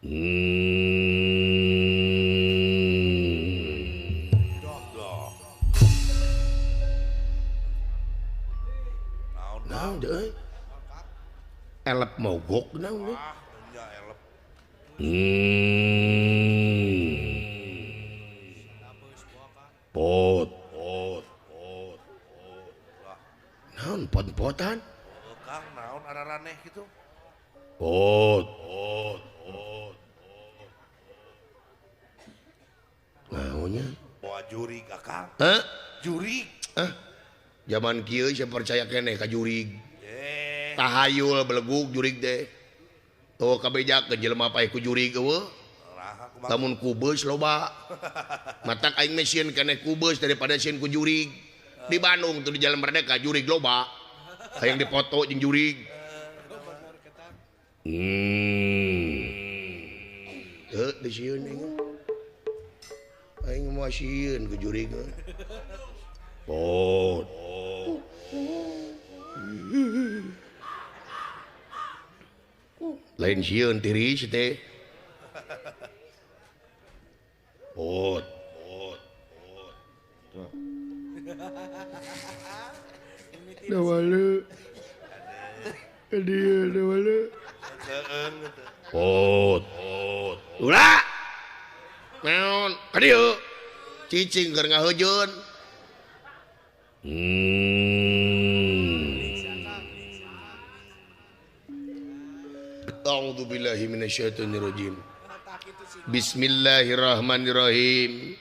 Naon deui? Elep mogok naon deui? Pot pot pot pot. Naon pot-potan? Kang naon araraneh kitu? Pot pot pot. Naonnya? Bawa jurig akang. Hah? Jurig. Hah? Zaman kieu saya percaya keneh ka jurig. Tahayul belegug jurig teh. Tuh kabeja ke jelema paeh ku jurig eueuh. Lamun ku beus loba. Matak aing mah sieun keneh ku beus daripada sieun ku jurig. Di Bandung tuh di Jalan Merdeka jurig loba. Hayang dipoto jeung jurig. Teu di sieun aing. Aing mah sieun ku jurig. Pot. Lain sieun tiris teh. Pot pot pot. Dawale. Dia dawale. Pot pot. Ulah. Naon? Ka dieu. Cicing keur ngahejeun. A'udzu billahi minasyaitonir rajim. Bismillahirrahmanirrahim.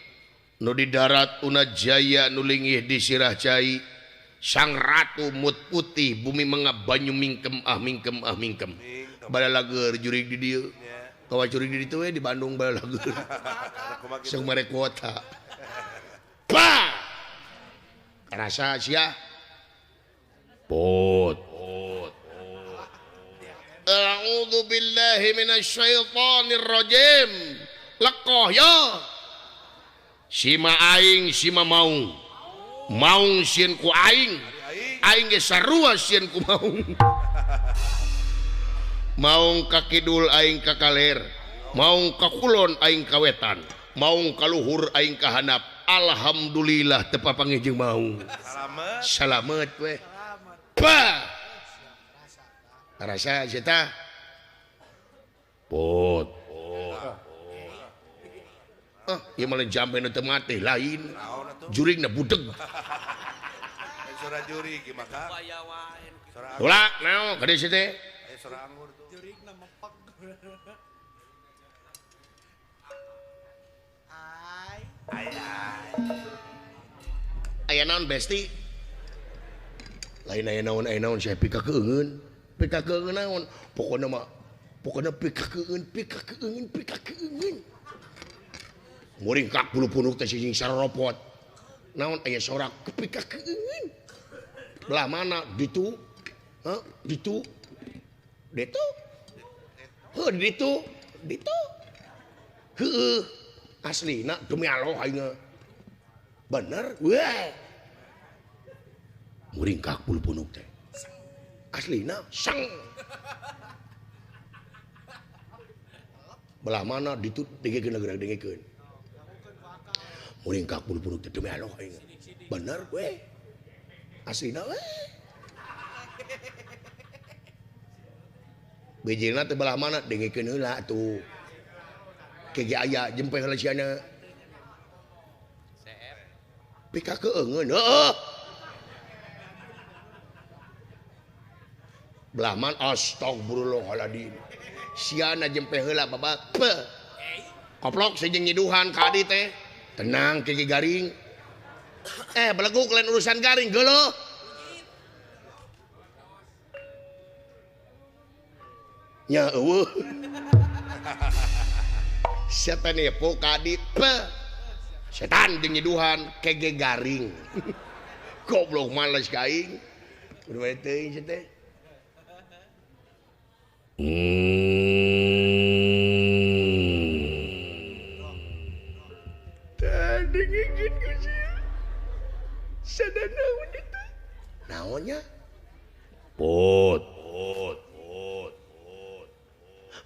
Nu di darat Unajaya nu lingih di sirah cai. Sang ratu mut putih bumi mengap banyu mingkem ah mingkem ah mingkem. Balalager jurig di dieu. Kawa jurig di ditu we di Bandung balalager. Sang mere kuota. Pa! Rasa sia. Pot. A'udzu billahi minasyaitonir rajim. Lekoh ya. Sima aing sima maung. Maung sieun ku aing. Aing ge sarua sieun ku maung. Maung ka kidul aing ka kaler. Maung ka kulon aing ka wetan. Maung ka luhur aing ka handap. Alhamdulillah teu papanggih jeung maung. Salamet. Salamet we. Pa. Rasa cerita pot ah ieu mah jampe nu teu mati lain jurigna budeg sora jurig maka ulah naon ka dieu teh sora anggur tuh jurigna mepek ai ai aya naon besti lain aya naon saya pika keungeun pika keungeun naon pokona mah pokona pika keungeun pika keungeun pika keungeun muringkak bulu punuk teh sing saropot naon aya sorak pika keungeun belah mana ditu heuh ditu ditu heuh ditu ditu heueuh aslina demi Allah aing bener we muringkak bulu punuk teh aslina sang belah mana ditu dengekeun geura dengekeun muringkak bulu punuk teh demi Allah aing bener we aslina we bijilna teh belah mana dengekeun heula atuh kege aya jempe heula siana pika keungeun heueuh Belahman astagfirullahaladzim siana jempe heula babak koplok sejeng nyiduhan ka adi teh tenang kiki garing beleguk lain urusan garing geuleuh nya eueuh setan nipu ka adi setan jeung nyiduhan kege garing goblok males ka aing kudu bae teuing teh. Tadi ngigit ku sia. Sada naon itu? Naonnya? Pot pot pot pot.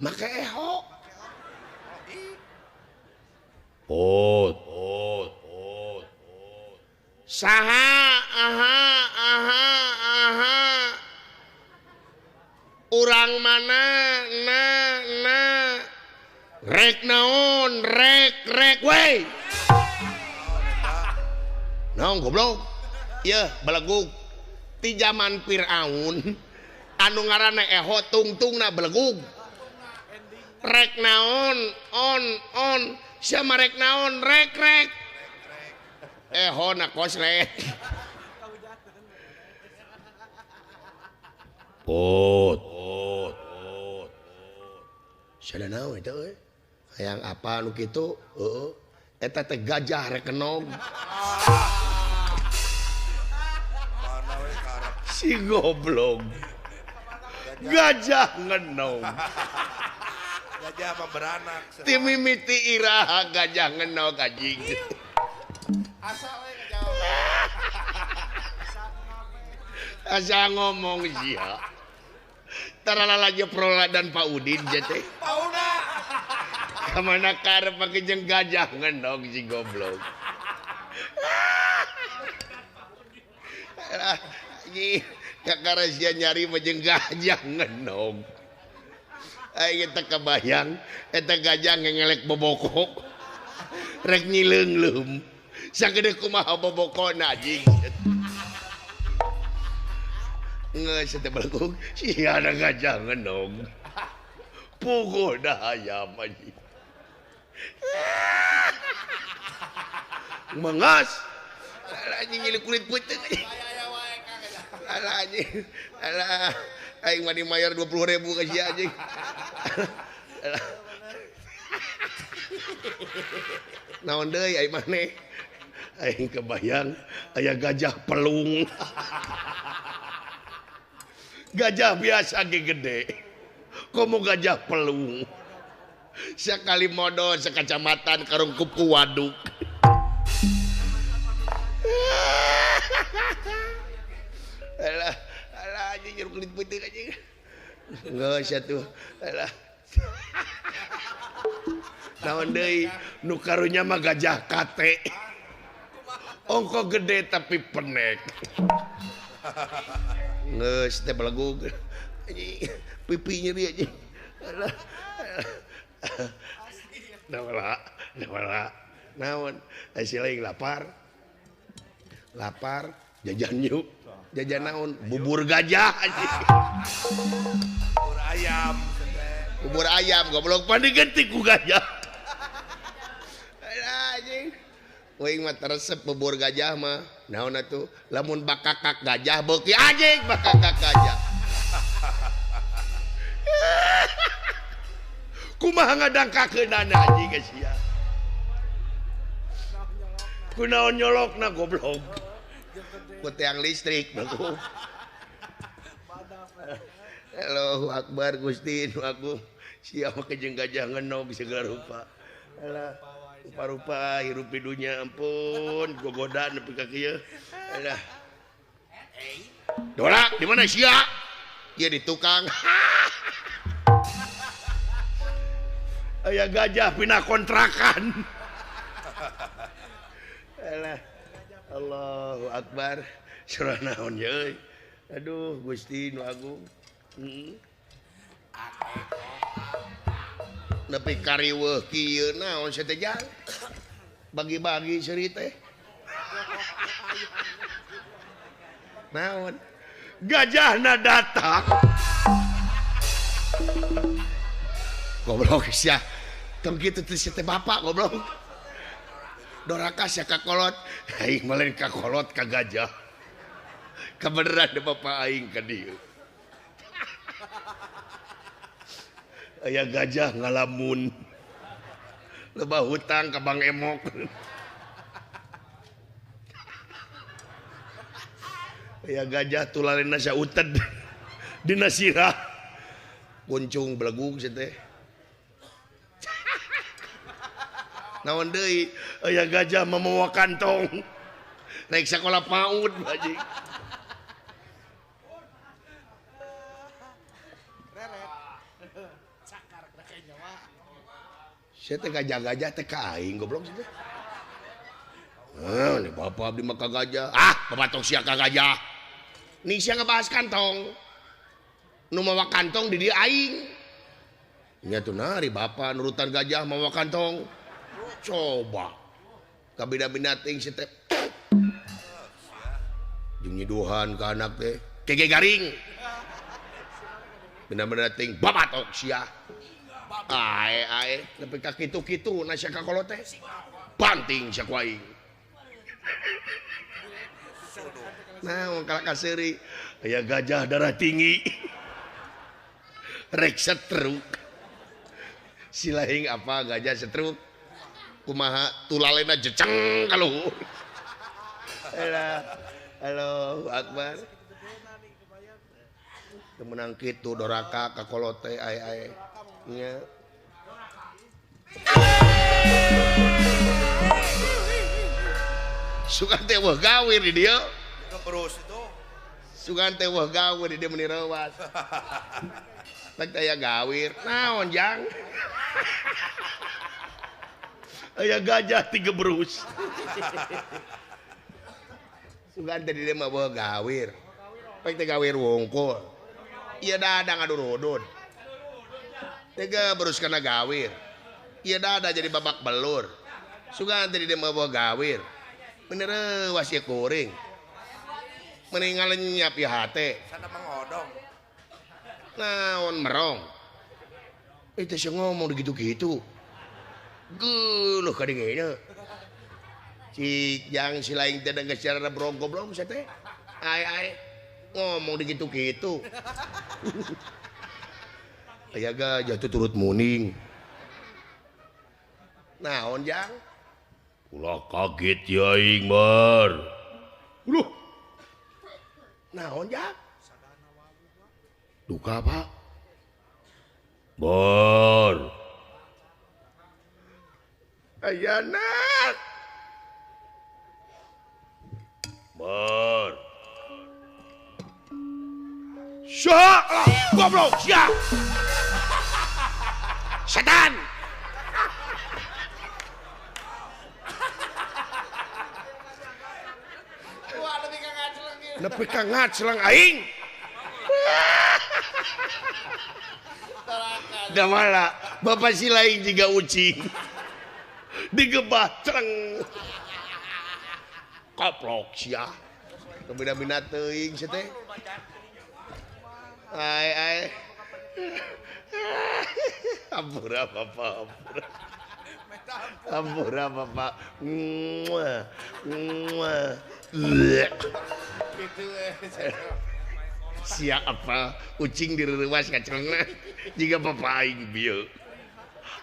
Make eho. Pot pot pot saha aha aha aha urang mana na na rek naon rek rek wey naon goblok ieu belegug ti zaman Firaun anu ngaranna eho tungtungna belegug rek naon on on sia rek naon rek rek eho na koslet pot pot pot sada naon eta euy hayang apa nu kitu heueuh eta teh gajah rek kenog si goblok gajah ngenog gajah mah beranak ti mimiti iraha gajah ngenog anjing asa we ngajawab asa ngomong sia tarala lagi Prola dan Pak Udin teh Pauna kamana karep make jeung gajah ngenog si goblok anjing kakara sia nyari mah jeung gajah ngenog aing teh kabayang eta gajah ngengelek boboko rek nyileungleum sagede kumaha bobokona anjing geus teh belegug sia ada gajah ngenog puguh da hayam anjing mengas anjing nyileung kulit peuteung alah anjing alah aing mah dimayar 20.000 ka sia anjing naon deui aing maneh aing kebayang aya gajah pelung gajah biasa ge gede komo gajah pelung sekali modal sekacamatan karungkup ku waduk alah alah anjing jeruk kulit putih anjing geus atuh alah naon deui nu karunya mah gajah kate ongko gede tapi penek geus teh belegug anjing pipi nyeri anjing alah naon naon naon si lain lapar lapar jajan yuk jajan naon bubur gajah anjing bubur ayam bubur ayam goblok pan diganti ku gajah alah anjing uing mah resep bubur gajah mah naon atuh lamun bakakak gajah beuki anjing bakakak gajah kumaha ngadangkakeunana anjing ka sia kunaon nyolokna goblok ku tiang listrik goblok. Allahu akbar Gusti nu agung sia mah jeung gajah ngenog segala rupa alah rupa-rupa hirup di dunya ampun gogoda nepi ka kieu alah Dora di mana sia ieu di tukang aya gajah pindah kontrakan alah Allahu akbar surah naon ye euy aduh Gusti nu agung nepi kariweuh kieu naon sia teh jang bagi-bagi seuri teh naon gajahna datang goblok sia tong kitu teh sia teh bapak goblok doraka sia ka kolot aing mah lain ka kolot ka gajah kabeneran bapak aing ka dieu aya gajah ngalamun lebah hutang ka Bang Emok aya gajah tularena sauted dina sirah kuncung belegug sia teh naon deui aya gajah mamawa kantong rek sakola PAUD anjing Sia teh gajah-gajah teh ka aing goblok sia teh. Heuh, ni bapak abdi mah ka gajah. Ah, bapak tong sia ka gajah. Ning sia ngebahas kantong. Nu mawa kantong di dieu aing. Nya tuh nari bapak nurutan gajah mawa kantong. Coba. Kabina-bina ting sia teh. Jeung nyiduhan ka anak teh. Kege garing. Bina-bina ting babatok sia. Ae ae nepi ka kitu-kitu na sia ka kolot teh. Banting sia ku aing. Nah, kalah kaseuri aya gajah darah tinggi. Rek setruk. Silahing apa gajah setruk? Kumaha tulalena jeceng ka luhur. Alah, Allahu Akbar. Teu meunang kitu doraka ka kolot teh ae ae. Nya. Sugan teh weuh gawir di dieu. Terus itu. Sugan teh weuh gawir di dieu meuni reuas. Teh aya gawir. Naon jang? Aya gajah tiga berus. Sugan teh di dieu mah weuh gawir. Pek teh gawir wungkul. Ieu dada ngadurudun. Tiga berus kana gawir. Ieu dada jadi babak belur. Sugan teh di dieu mah weuh gawir. Bener reuas ieu kuring. Mending ngalenyap ieu hate. Sana mangodong. Naon merong. Teh sia ngomong gitu-gitu. Geuleuh ka dingeuna. Cik jang si laing teh geus cara brong goblong sia teh. Ae ae ngomong digitu-gitu. Aya gajah teh turut muning. Naon jang? Ulah kaget ya aing bar. Uluh. Naon jang? Duka Pak. Bar. Ayana. Bar. Syah, goblok sia. Setan. Nepi ka ngacleng aing. Damala bapak si lain jiga ucing. Digebah celeng. Koplok sia. Beda-beda teuing sia teh. Ai ai. Ampura bapak, ampura. Ampura bapak. Muah. Muah. Siapa ucing direuwas kacelengna jiga bapak aing bieu.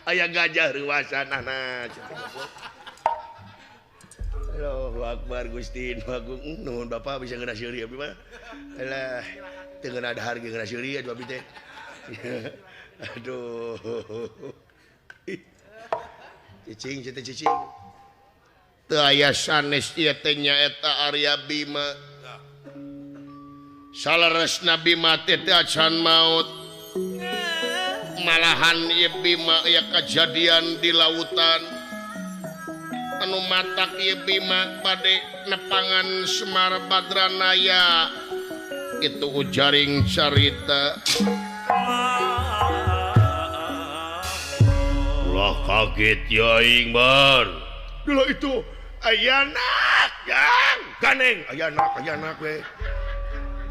Aya gajah reuwasan anak. Allahu Akbar Gusti Agung. Nuhun bapak bisa ngeunah seuri abdi mah. Alah, teu ngeunah dahar ge ngeunah seuri atuh abdi teh. Aduh. Cicing teh cicing. Teu aya sanes ieu teh nyaeta Arya Bima. Saleresna Bima teh teu acan maot. Malahan ieu Bima aya kajadian di lautan. Anu matak ieu Bima bade nepangan Semar Badranaya. Itu ujaring carita. Ulah kaget ya aing bar. Dulu itu ayanak gang ganeng ayanak ayanak we.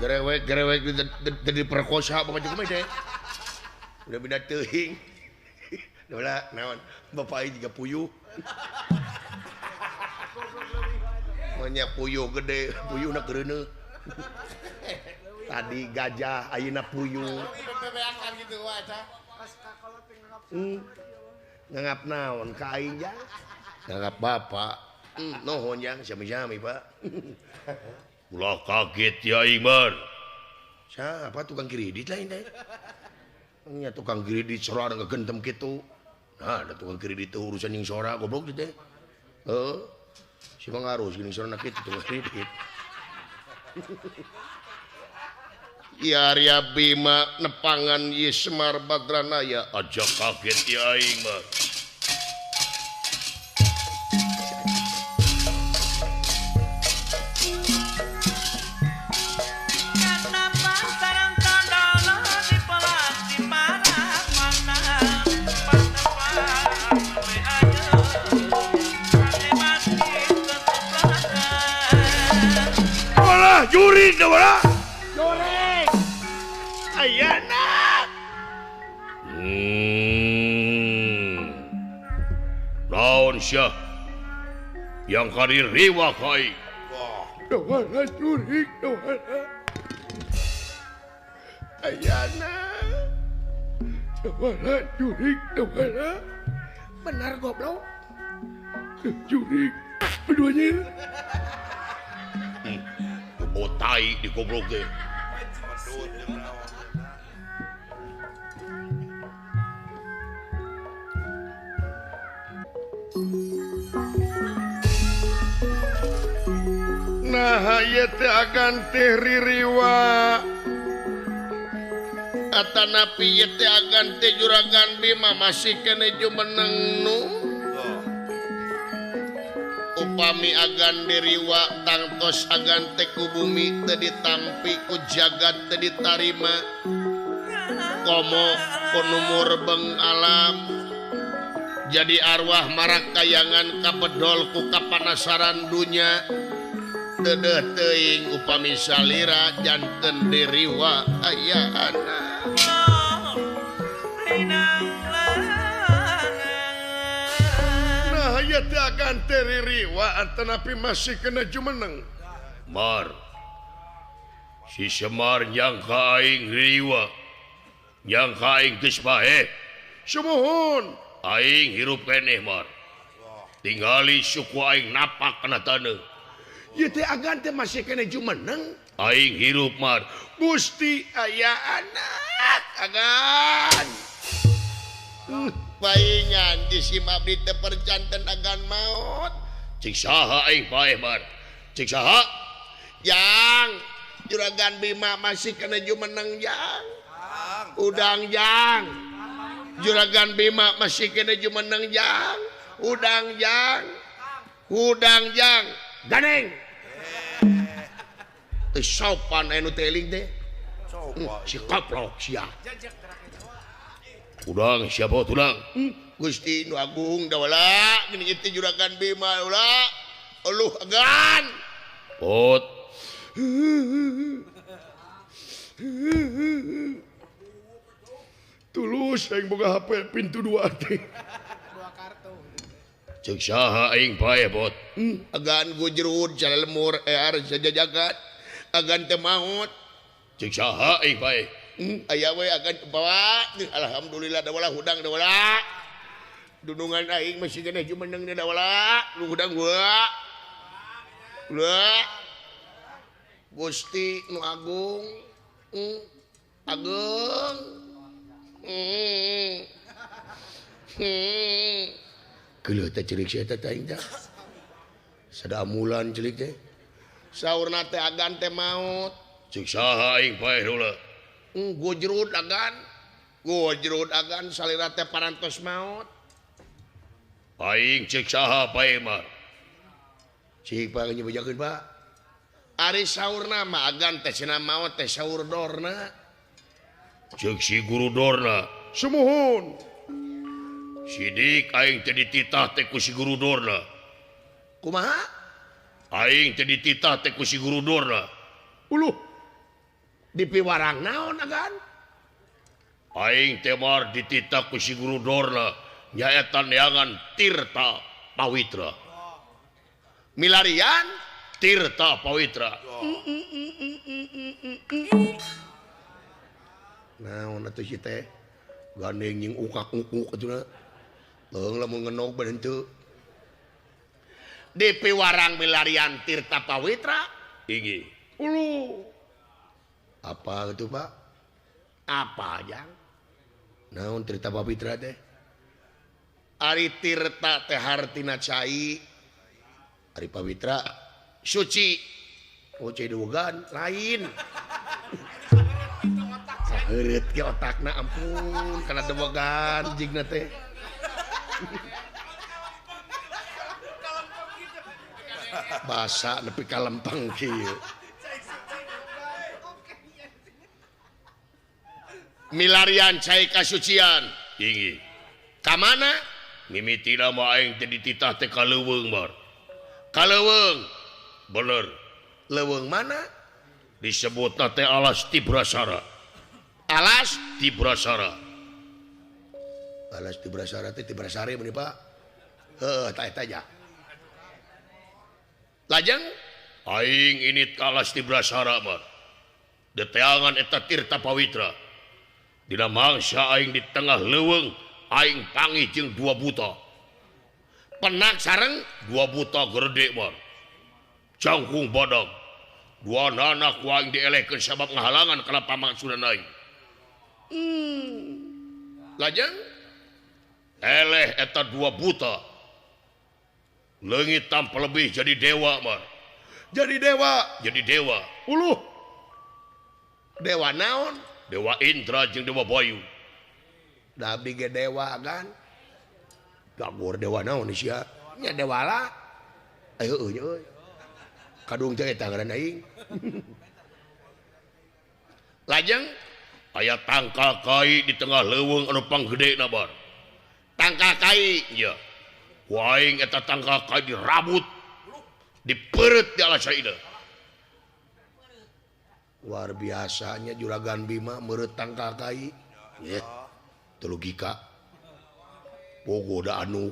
Gerewek gerewek jadi perkosa bapak juga mah teh. Udah beda teuing. Udah naon bapak aing juga puyuh. Banyak puyuh gede, puyuh na kereuneuh. Tadi gajah, ayeuna puyuh. Ngangap naon ka aing jang? Ngangap bapak. Nuhun jang, sami-sami Pak. Ulah kaget ya aing bar. Siapa tukang kredit lain teh? Nya tukang kredit sora ngegentem kitu. Nah, ada tukang kredit teh urusan jeung sora goblok teh. Heeh. Si mangarus geuning sora na kitu tukang kredit. Ya Arya Bima nepangan Ye Semar Badranaya aja kaget ya aing mah. jurig dawala. Jurig. Ayana. Naon sia? Yang kari riwa kai. Dawala jurig dawala. Ayana. Dawala jurig dawala. Benar goblok. Jurig keduanya. Botai di goblok ge. Nah, ieu teh agan teh ririwa. Atanapi ieu teh agan teh Juragan Bima masih keneh jumeneng nu. Upami agan diriwa tangtos agan teh ku bumi teu ditampi ku jagat teu ditarima. Komo ku beng alam. Jadi arwah marakayangan kapedol ku kapanasaran dunya. Dedeh teuing upami salira janten diriwa aya anak. Nah ieu teh agan teh ririwa atanapi masih kena jumeneng. Mar. Si Semar nyangka aing riwa. Nyangka aing geus bae. Sumuhun. Aing hirup keneh Mar. Tingali suku aing napak kana taneuh. Ieu teh agan teh masih keneh jumeneng. Aing hirup Mar. Gusti aya anak agan. Paingan di sim abdi teh perjanten agan maot. Cik saha aing paeh Mar. Cik saha? Jang Juragan Bima masih keneh jumeneng jang. Udang jang. Juragan Bima masih keneh jumeneng jang. Udang jang. Udang jang. Ganeng. Teu sopan anu teh eling teh. Si koplok sia. Udang siapa tulang? Gusti Nu Agung dawala geuning ieu teh Juragan Bima ulah. Eluh agan. Pot. Tulus aing boga HP pintu 2 teh. Dua kartu. Ceuk saha aing paeh bot. Agan gujrud salemur ear sajajagat. Agan teh maot. Ceuk saha aing paeh. Aya we agan bawa. Alhamdulillah dawala hudang dawala. Dunungan aing masih keneh jumeneng dawala. Lu hudang gua. Gua. Gusti Nu Agung. Agung. Geuleuh teh cerik sia teh aing teh. Sadamulan cerik teh. Saurna teh agan teh maot. Ceuk saha aing paeh heula. Gojrud agan. Gojrud agan salira teh parantos maot. Aing ceuk saha paeh mah. Cik pak nyebejakeun Pak. Ari saurna mah agan teh cenah maot teh saur dorna. Ceuk si guru dorna. Sumuhun. Sidik aing teh dititah teh ku si guru dorna. Kumaha? Aing teh dititah teh ku si guru dorna. Uluh. Dipiwarang naon agan? Aing teh mar dititah ku si guru dorna nyaeta neangan Tirta Pawitra. Milarian Tirta Pawitra. Naon atuh si teh? Gandeng jeung ukak-ukuk atuh. Leung lamun ngenog bae henteu. Dipiwarang milarian Tirta Pawitra. Inggih. Uluh. Apa gitu Pak? Apa jang? Naon Tirta Pawitra teh? Ari Tirta teh hartina cai. Ari Pawitra suci. Oh cai dugan lain. Heureut ge otakna ampun kana dewegan jigna teh. Basa nepi ka lempeng kieu. Milarian cai kasucian. Inggih. Ka mana? Mimitina mah aing teh dititah teh ka leuweung bar. Ka leuweung. Bener. Leuweung mana? Disebutna teh alas Tibrasara. Alas Tibrasara. Alas Tibrasara teh Tibrasari mun Pak. Heuh tah eta nya. Lajeng aing ini ka alas Tibrasara mah. Deteangan eta Tirta Pawitra. Dina mangsa aing di tengah leuweung aing panggih jeung dua buta. Penak sareng dua buta gede mah. Jangkung badag. Dua nanak ku aing dielehkeun sabab ngahalangan kana pamangsudan aing. Lajeng eleh eta dua buta. Leungit tanpa lebih jadi dewa mah. Jadi dewa, jadi dewa. Uluh. Dewa naon? Dewa Indra jeung Dewa Bayu. Da abdi ge dewa kan. Gagor dewa naon sia? Nya dewala. Ayo euy euy. Kadung teh eta ngaran aing. Lajeng aya tangkal kai di tengah leuweung anu panggedena bar. Tangkal kai nya. Ku aing eta tangkal kai dirabut. Dipeureut di alas saida. Luar biasanya Juragan Bima meureut tangkal kai. Ye. Teu logika. Pogo da anu.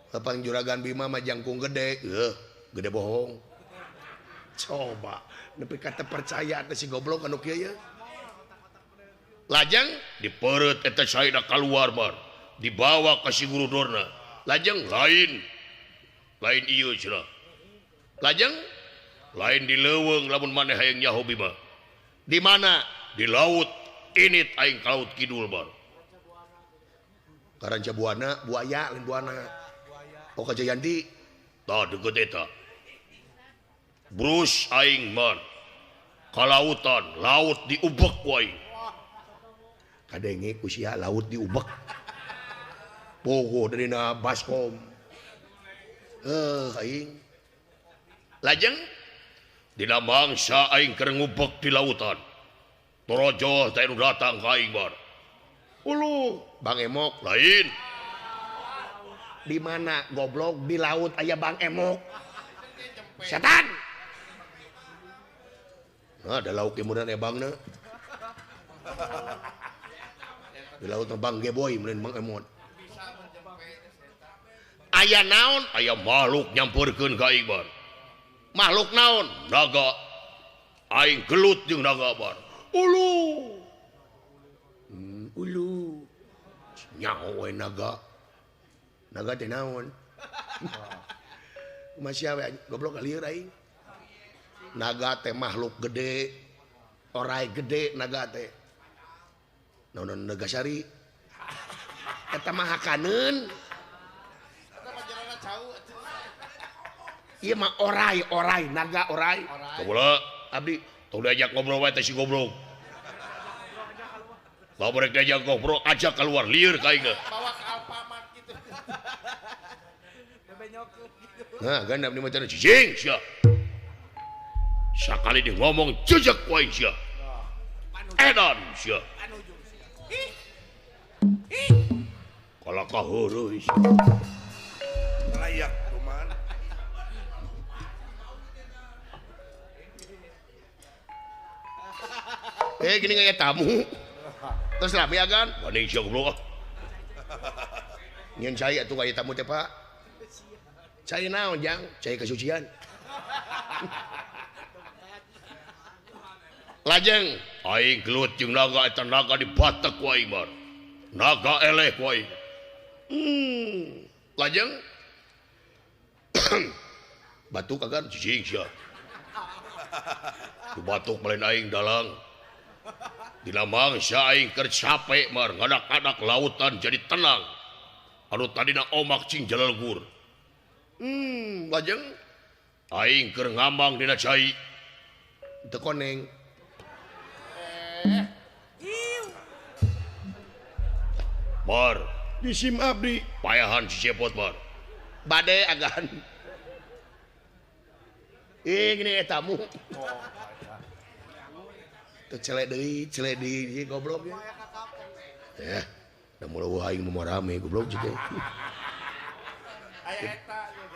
Lapang Juragan Bima mah jangkung gede, heuh, gede bohong. Coba nepi ka teu percaya teh si goblok anu kieu ye. Lajeng dipeureut eta saida kaluar bar. Dibawa ka si guru Dorna. Lajeng lain. Lain ieu cenah. Lajeng lain di leuweung lamun maneh hayang nyaho Bima. Di mana? Di laut. Init aing ka laut kidul bar. Karanca buana, buaya lain buana. Oh ka Jayanti. Tah deukeut eta. Brus aing man. Ka lautan, laut diubek ku aing. Kadenge ku sia laut diubek. Pogo dirina baskom. Aing. Lajeng dina mangsa aing keur ngubek di lautan. Torojoh teh nu datang ka aing bar. Ulu, Bang Emok lain. Di mana goblok di laut aya Bang Emok. Setan. Nah, ada lauk kemudian ebangna. Di laut Bang Geboy meureun Bang Emot. Aya naon? Aya makhluk nyamperkeun ka aing bar. Makhluk naon? Naga. Aing gelut jeung naga bar. Ulu. Ulu. Nyaho we naga. Naga teh naon? Masih we goblok lieur aing. Naga teh makhluk gede. Orai gede naga teh. Naon Nagasari? Eta mah hakaneun. Ieu mah orai, orai, naga orai. Kabola, abdi tong diajak ngobrol wae teh si goblok. Lamun rek diajak ngobrol ajak keluar lieur ka aing. Bawa ke Alfamart gitu. Nah, kan abdi mah cenah cicing sia. Sakali di ngomong jejak wae sia. Edan sia. Kalau kaheureuy sia. Layak kuman. Gini kayak tamu. Terus rame agan. Wani sia goblok. Nyen cai atuh kayak tamu teh, Pak. Cai naon, Jang? Cai kesucian. Lajeng aing gelut jeung naga eta naga dibatek ku aing bar. Naga eleh ku aing. Lajeng batuk agan cicing sia. Ku batuk melain aing dalang. Dina mangsa aing keur capek mar ngadak-ngadak lautan jadi tenang. Anu tadina omak cing jalalgur. Lajeng aing keur ngambang dina cai. Teu koneng. Bar, disim abdi payahan si cepot bar. Bade agan. Gini tamu. Teu celek deui goblok ya. Ya, da mulai aing mah rame goblok jeung.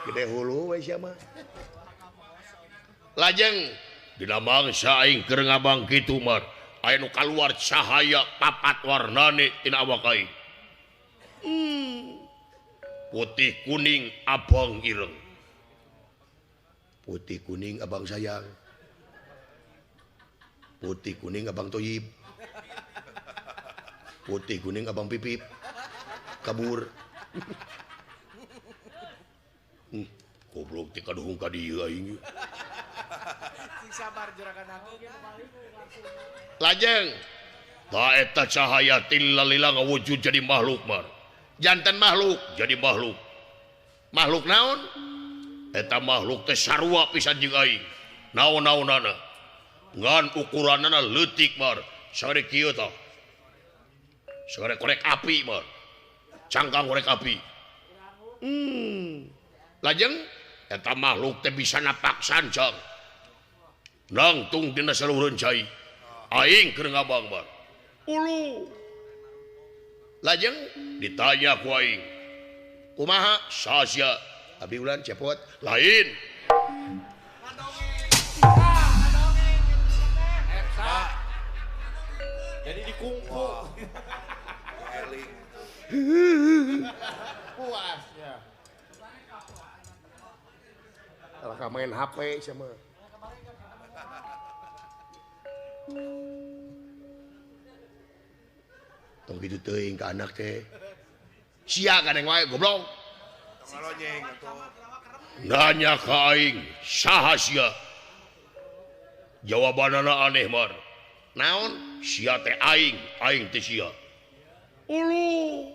Gede hulu we sia mah. Lajeng Dina mangsa aing keur ngabang kitu mar aya nu kaluar cahaya papat warnane tina awak aing. Putih kuning abang ireng. Putih kuning abang sayang. Putih kuning abang toyib. Putih kuning abang pipip. Kabur. Goblok teh kaduhung ka dieu aing. Sing sabar juragan aku. Lajeng ta eta cahaya tillalila ngawujud jadi makhluk mar. Jantan makhluk jadi makhluk. Makhluk naon? Eta makhluk teh sarua pisan jeung aing. Naon-naonana. Ngan ukuranana leutik mar. Sagede kieu tah. Sagede korek api mar. Cangkang korek api. Lajeng eta makhluk teh bisa napak sancang. Nangtung dina saluhureun cai. Aing keur ngabang mar. Ulu. Lajeng ditanya ku aing. Kumaha sasia? Abi ulan cepot lain. Jadi dikungfu. Puas ya. Kalah main HP sama. Tong kitu teuing ka anak teh. Sia gandeng wae goblok. Nanya ka aing, saha sia? Jawabanana aneh mar. Naon? Sia teh aing, aing teh sia. Ulu.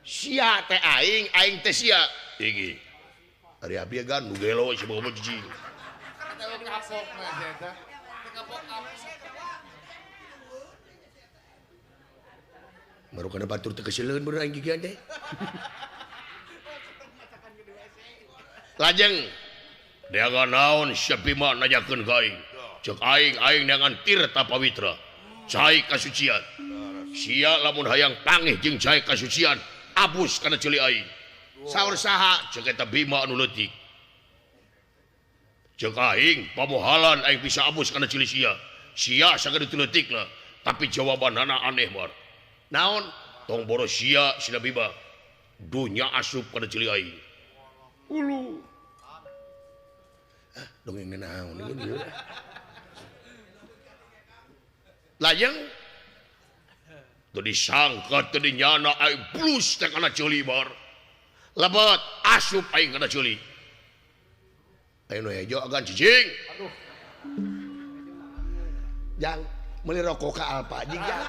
Sia teh aing, aing teh sia. Iki. Ari abdi gan nu gelo si bobo jijing. Baru kana batur teh kesileun bener aing gigian teh. Lajeng neangan naon sia Bima nanyakeun ka aing. Ceuk aing aing neangan tirta pawitra. Cai kasucian. Sia lamun hayang pangih jeung cai kasucian, abus kana ceuli aing. Saur saha ceuk eta Bima anu leutik. Ceuk aing pamohalan aing bisa abus kana ceuli sia. Sia sagede teu leutikna, tapi jawabanana aneh mar. Naon? Tong boro sia sina Bima. Dunya asup kana ceuli aing. Ulu. Ah, dongeng naon ieu. Lajeng teu disangka teu dinyana aing blus teh kana ceuli bar. Lebet asup aing kana ceuli. Aing nu hejo agan cicing. Aduh. Jang meuli rokok ka Alfa jeung jang.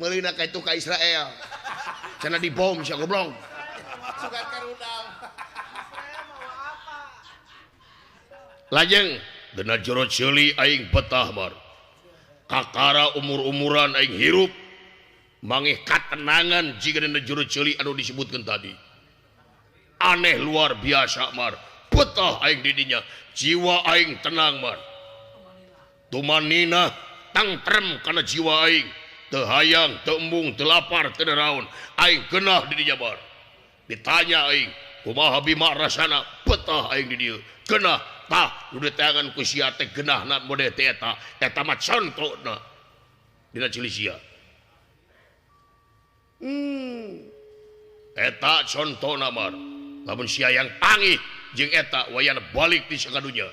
Meulina ka itu ka Israel. Cenah dibom sia goblok. Sugan karudam. Lajeng dina jero ceuli aing betah mar. Kakara umur-umuran aing hirup mangih katenangan jiga dina jero ceuli anu disebutkeun tadi. Aneh luar biasa mar. Betah aing di dinya, jiwa aing tenang mar. Tumanina tangtrem kana jiwa aing. Teu hayang, teu embung, teu lapar, teu naraon. Aing genah di dinya mar. Ditanya aing, kumaha Bima rasana? Betah aing di dieu. Genah tah nu diteangan ku sia teh genahna model teh eta. Eta mah contona dina ceuli sia. Eta contona mar. Lamun sia yang pangih jeung eta wayana balik di sakadunya.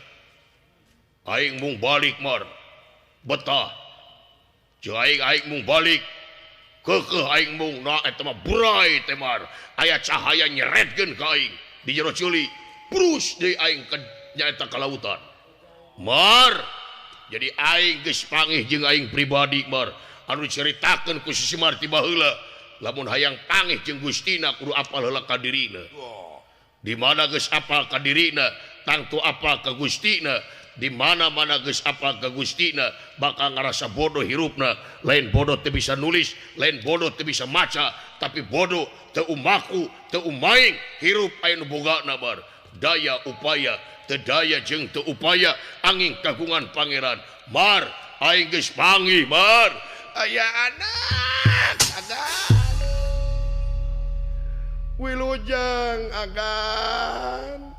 Aing mung balik mar. Betah. Jeung aing aing mung balik. Keukeuh aing mung na eta mah burai teh mar. Aya cahaya nyeretkeun ka aing di jero ceuli. Brus deui aing ka nyaeta ka lautan. Mar. Jadi aing geus pangih jeung aing pribadi mar. Anu diceritakeun ku si Semar ti baheula. Lamun hayang pangih jeung Gustina kudu apal heula ka dirina. Di mana geus apal ka dirina, tangtu apal ka Gustina. Di mana-mana geus apal ka Gustina, bakal ngarasa bodoh hirupna. Lain bodoh teu bisa nulis, lain bodoh teu bisa maca, tapi bodoh teu umaku, teu umaing hirup aya nu bogana bar. Daya upaya, teu daya jeung teu upaya angin kagungan pangeran. Mar, aing geus panggih mar. Aya anak, agan. Wilujeng agan.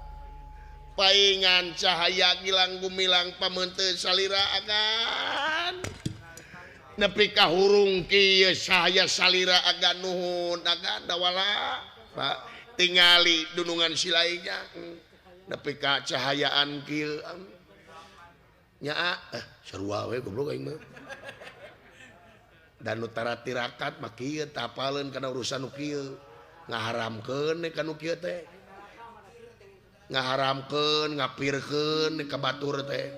Paingan cahaya gilang gumilang pameunteun salira agan. Nepi ka hurung kieu cahaya salira agan nuhun agan dawala. Pak tingali dunungan silainya. Nepi ka cahayaan kieu. Nya sarua we goblok aing mah. Dan nu tara tirakat mah kieu tapaleun kana urusan nu kieu. Ngaharamkeun ka nu kieu teh. Ngaharamkeun, ngapirkeun ka batur teh.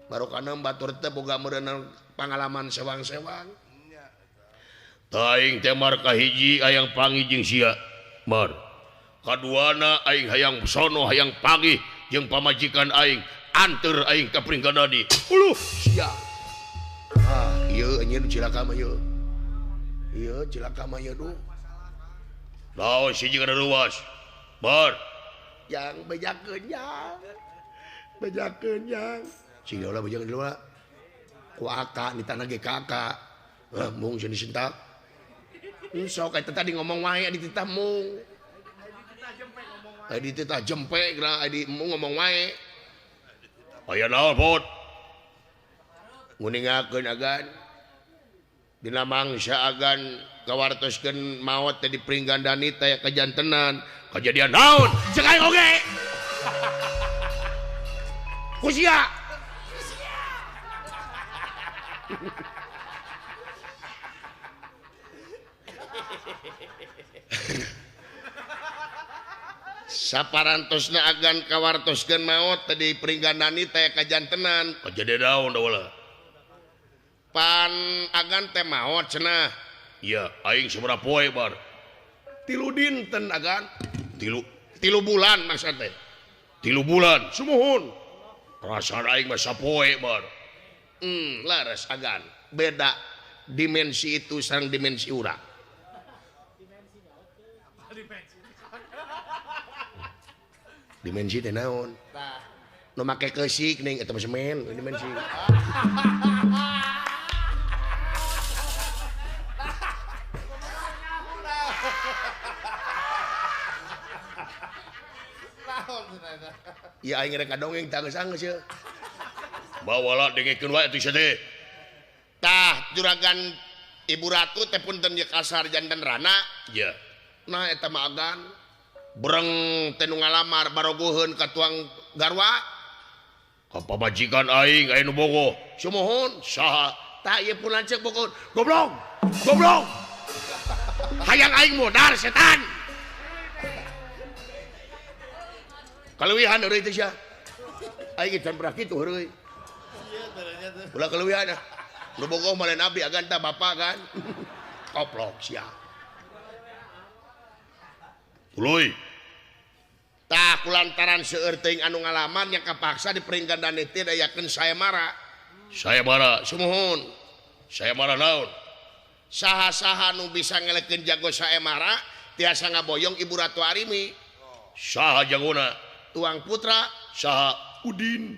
Barokana batur teh boga meureunna pangalaman sewang-sewang. Tah aing teh mar kahiji hayang panggih jeung sia. Mar. Kaduana aing hayang sono hayang panggih jeung pamajikan aing. Anteur aing ka Pringgandani. Uluh sia. Ah, ieu anjeun cilaka mah ieu. Ieu cilaka mah ieu duh. Naon siji kana ruas. Bar. Yang bejakeun yang. Bejakeun yang. Sing ulah bejakeun ulah. Ku aka ditana ge ka aka. Heuh mung sieun disentak. Sok eta tadi ngomong wae dititah mung. Ai dititah jempe geura ai di mung ngomong wae. Aya naon pot? Nguningakeun agan. Dina mangsa agan kawartoskeun maot teh di Pringgandani teh kajantenan. Kajadian naon? Ceuk aing oge. Ku sia. Saparantosna agan kawartoskeun maot teh di Pringgandani teh kajantenan. Kajadian naon da pan agan teh maot cenah. Iya, aing sabaraha poe bar? 3 dinten agan. Tilu bulan maksud teh. 3 bulan, sumuhun. Perasaan aing mah sapoe bar. Laras agan. Beda dimensi itu sareng dimensi urang. Dimensi teh naon? Nu make keusik ning eta mah semen dimensi. Ya aing rek dongeng tah geus anggeus ye. Bawalah dengekeun wae atuh sia teh. Tah juragan Ibu Ratu teh punten ye kasar janten rana. Iya. Nah eta mah agan breng teh nu ngalamar barogoheun ka tuang garwa. Ka pamajikan aing aya nu bogoh. Sumuhun saha? Tah ieu pun lanceuk bogoh. Goblok. Goblok. Hayang aing modar setan. Kaleuwihan heureuy teh sia. Aing can pernah kitu heureuy. Ulah kaleuwihan ah. Nu bogoh mah lain abdi agan tah bapak kan. Koplok sia. Tuluy. Tah kulantaran seueur teuing anu ngalaman yang kapaksa di Pringgandani teh dayakeun sayemara. Sayemara sumuhun. Sayemara naon? Saha-saha nu bisa ngelekeun jago sayemara tiasa ngaboyong Ibu Ratu Arimi. Saha jagona? Tuang putra saha Udin.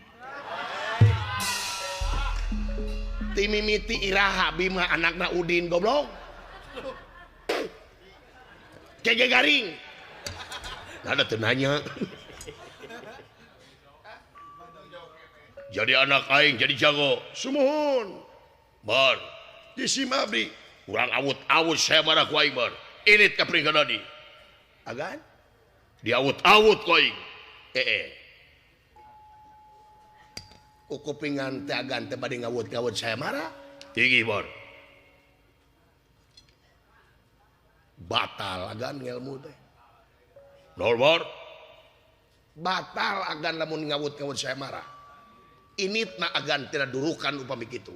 Timimiti iraha Bima anakna Udin goblok. Kege garing. Nada teu nanya. Jadi anak aing jadi jago. Sumuhun. Bar. Disim abdi. Urang awut-awut saya marah ku aing bar. Init ka Pringgandani. Agan? Diawut-awut ku aing. Kupingan teh agan teh bade ngawut-ngawut saya marah. Tinggi bar. Batal agan ngelmu teh. Nol bar. Batal agan lamun ngawut-ngawut saya marah. Initna agan tidak durukan upami kitu.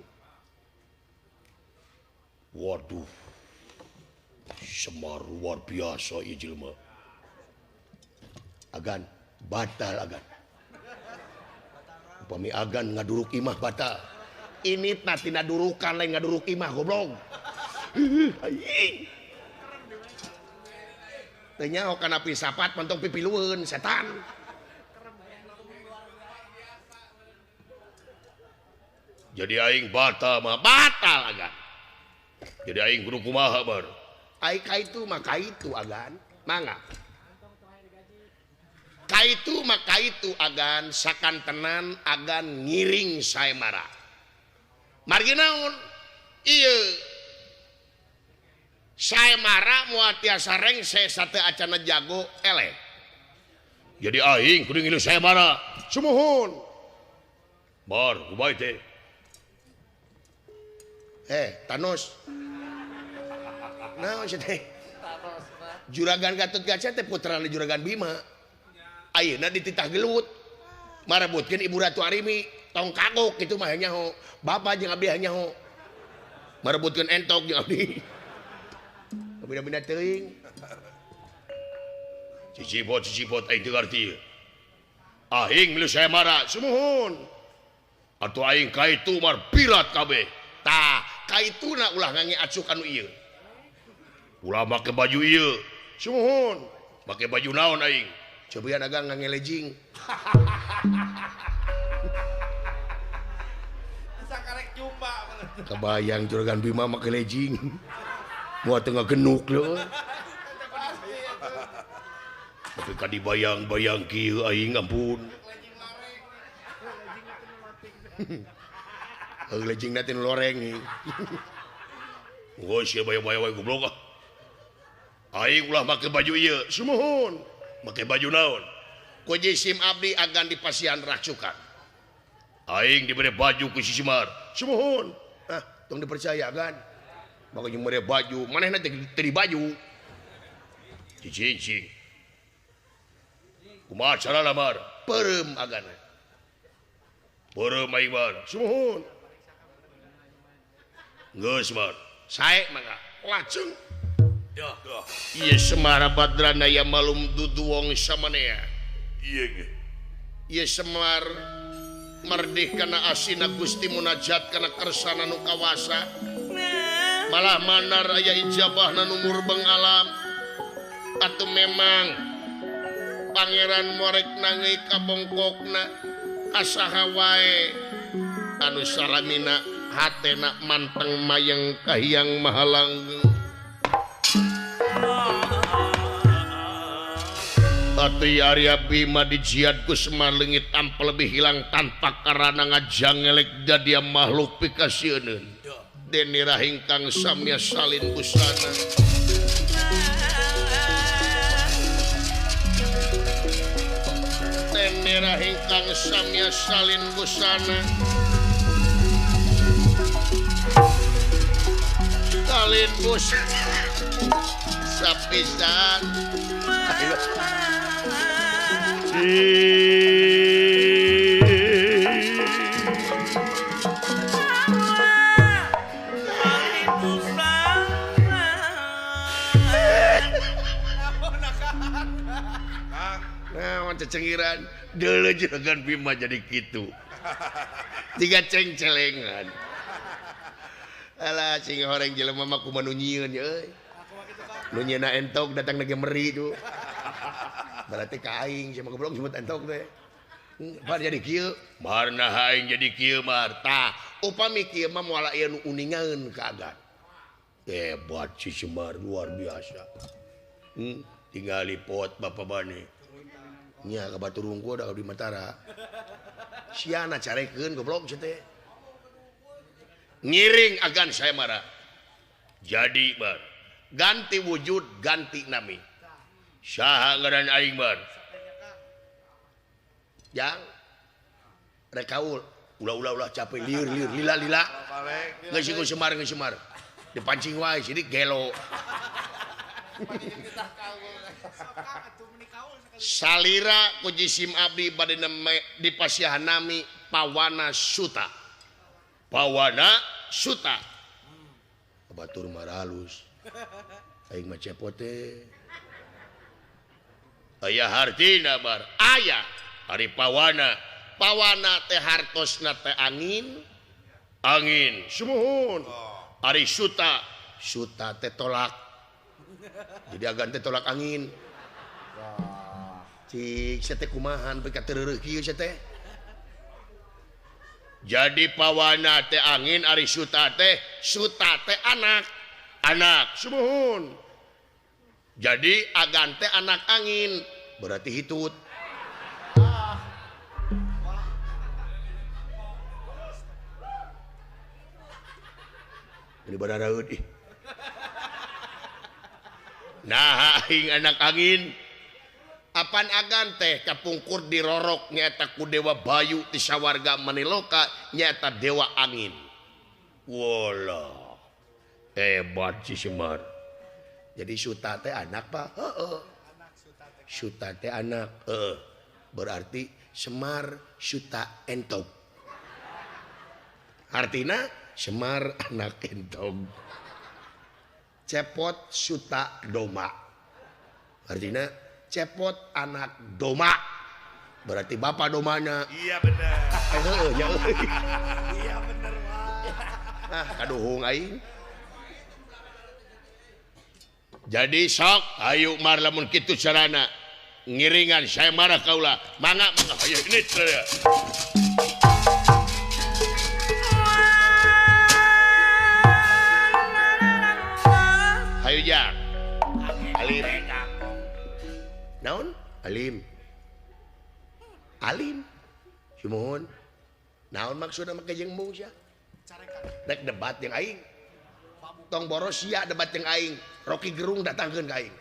Waduh. Semar luar biasa ieu jelema. Agan batal agan. Upami agan ngaduruk imah batal. Ini tina durukan lain ngaduruk imah goblok. Aing. Teu nyaho kana pisapat mentong pipilueun setan. Jadi aing batal mah batal agan. Jadi aing kudu kumaha bar? Aing ka itu mah ka itu agan. Mangga. Kaitu maka itu agan sakantenan agan ngiring Saemara. Margi naon? Ieu Saemara moal tiasa rengse sate acana jago eleh. Jadi aing kudu ngilu Saemara. Sumuhun. Bar kumaha teh? Thanos. Naon sia teh? Juragan Gatotkaca teh putrana Juragan Bima. Ayeuna dititah gelut. Marebutkeun Ibu Ratu Arimi, tong kagok kitu mah nyaho. Bapa jeung abdi nyaho. Marebutkeun entok jeung abdi. Bina-bina teuing. Cicipot aing teu ngarti. Aing milu Saemara, sumuhun. Atuh aing ka itu mar pirat kabeh. Tah, kaituna ulah ngange acuk anu ieu. Ulah make baju ieu. Sumuhun. Make baju naon aing? Cobian agang ngange lejing. Sakarek jumba. Kebayang Juragan Bima make lejing. Moal teu ngagenuk leuh. Tapi ka dibayang-bayang kieu aing ampun. Lejing na teh nu loreng. Geus sia bayang-bayang wae goblok ah. Aing ulah make baju ieu. Sumuhun. Make baju naon? Ku jisim abdi agan dipasihan racukan. Aing dibere baju ku si Semar. Sumuhun. Ah, tong dipercaya kan. Maka jeung mere baju, manehna teh teu di baju. Cicing. Kumaha carana Mar? Peureum agana. Peureum aing Mar. Sumuhun. Geus Mar. Sae mangga. Lajeng. Ieu Semar Badrana ya malum duduwong samanea. Ieu ge. Ieu Semar merdih kana asina Gusti munajat kana kersana nu kawasa. Malah manar aya ijabahna nu murbeng alam. Atuh memang Pangeran Morek nangei kabongkokna kasaha wae anu salamina hatena manteng mayeng kahiyang mahalanggeng. Atuh Arya Bima dijiad ku Semar leungit tanpa lebih hilang tanpa karana ngajangelek dadia makhluk pikasieun. Dene rahingkang samya salin busana. Dene rahingkang samya salin busana. Salin busana. Sapisan. Nah, cecengiran deuleu Juragan Bima jadi kitu. Tiga cengcelengan. Alah sing horeng jelema mah kumaha nu nyieun euy. Nu nyieuna entok datang lagi meri tuh. Berarti ka aing sia mah goblok sebut entok teh. Bar jadi kieu, marna aing jadi kieu mar. Tah, upami kieu mah moal aya nu uningaeun ka agan. Hebat si Semar luar biasa. Tinggali pot bapa bane. Nya ka batur rungkul da di Matara. Siana carekeun goblok sia teh. Ngiring agan Saemara. Jadi bar ganti wujud ganti nami. Saha ngaran aing bar? Jang rek kaul ulah-ulah capek liur liur lila lila. Geus ku Semar geus Semar. Dipancing wae sidik gelo. Salira ku jisim abdi bade dipasihan nami Pawana Suta. Pawana Suta. Batur maralus. Aing mah cepot teh. Aya hartina bar. Aya ari Pawana. Pawana teh hartosna teh angin. Angin sumuhun. Ari Suta, Suta teh tolak. Jadi agan teh tolak angin. Cik sia teh kumahan pika teu kieu sia teh. Jadi Pawana teh angin, ari Suta teh, Suta teh anak. Anak sumuhun. Jadi agan teh anak angin, berarti hitut. Ini bararaeut ih. Nah aing anak angin. Apan agan teh kapungkur dirorok nyaeta ku Dewa Bayu ti sawarga Maniloka nyaeta Dewa Angin. Walah. Hebat si Semar. Jadi Suta teh anak Pak? Heeh. Suta teh anak. Heeh. Berarti Semar Suta Entog. Artina Semar anak entog. Cepot Suta Doma. Artina Cepot anak doma. Berarti bapak domanya. Iya bener. Heeh ya. Iya bener Pak. Ah kaduhung aing. Jadi sok ayo mar lamun kitu carana. Ngiringan saya marah kaula. Mangga mangga ayo ini ya. Ayo jak. Alim. Naon? Alim. Alim. Sumuhun. Naon maksudna make jeung embung sia? Rek debat jeung aing. Tong boros sia debat jeung aing. Rocky Gerung datangkeun ka aing.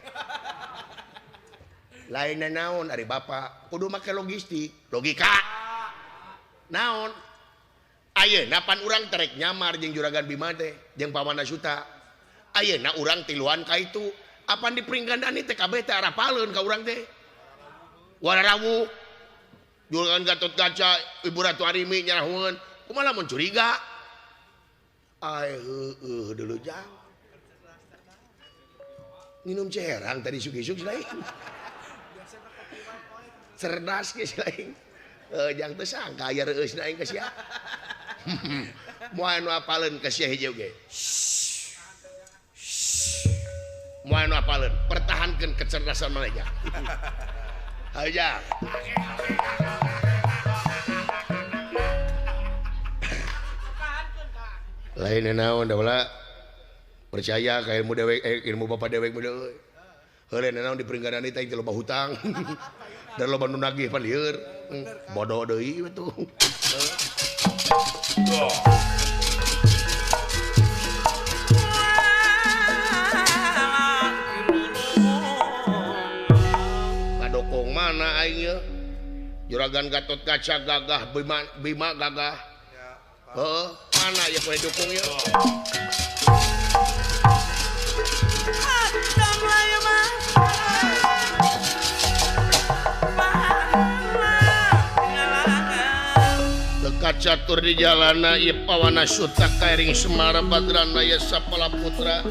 Lainna naon ari bapak kudu make logistik, logika. Naon? Ayeuna pan urang terek nyamar jeung Juragan Bima teh, jeung Pawana Suta. Ayeuna urang tiluan ka itu. Apan di Pringgandani teh kabeh teh arapaleun ka urang teh. Wararawuh. Juragan Gatot Kaca, Ibu Ratu Arimi nyarahungeun. Kumaha lamun curiga? Ai heueuh dulu jang. Minum ceherang tadi isuk-isuk lain. Cerdas ge lain. Jang teu sangka aya reueusna aing ka sia. Moal nu apaleun ka sia hiji oge. Moal nu apaleun, pertahankeun kecerdasan maneh. Hayu jang. Lain naon da ulah percaya ka ilmu dewek, ilmu bapak dewek mah euy. Heuleuh naon di Pringgandani teh loba hutang. Dan loba nu nagih pan lieur. Bodoh deui we tuh. Kadokong mana aing ye? Juragan Gatot Kaca gagah, Bima, Bima gagah. Heeh, mana ya kowe dukung ye? Kacatur di jalana ieu Pawana Suta kairing Semar Badrana ya Sapala Putra.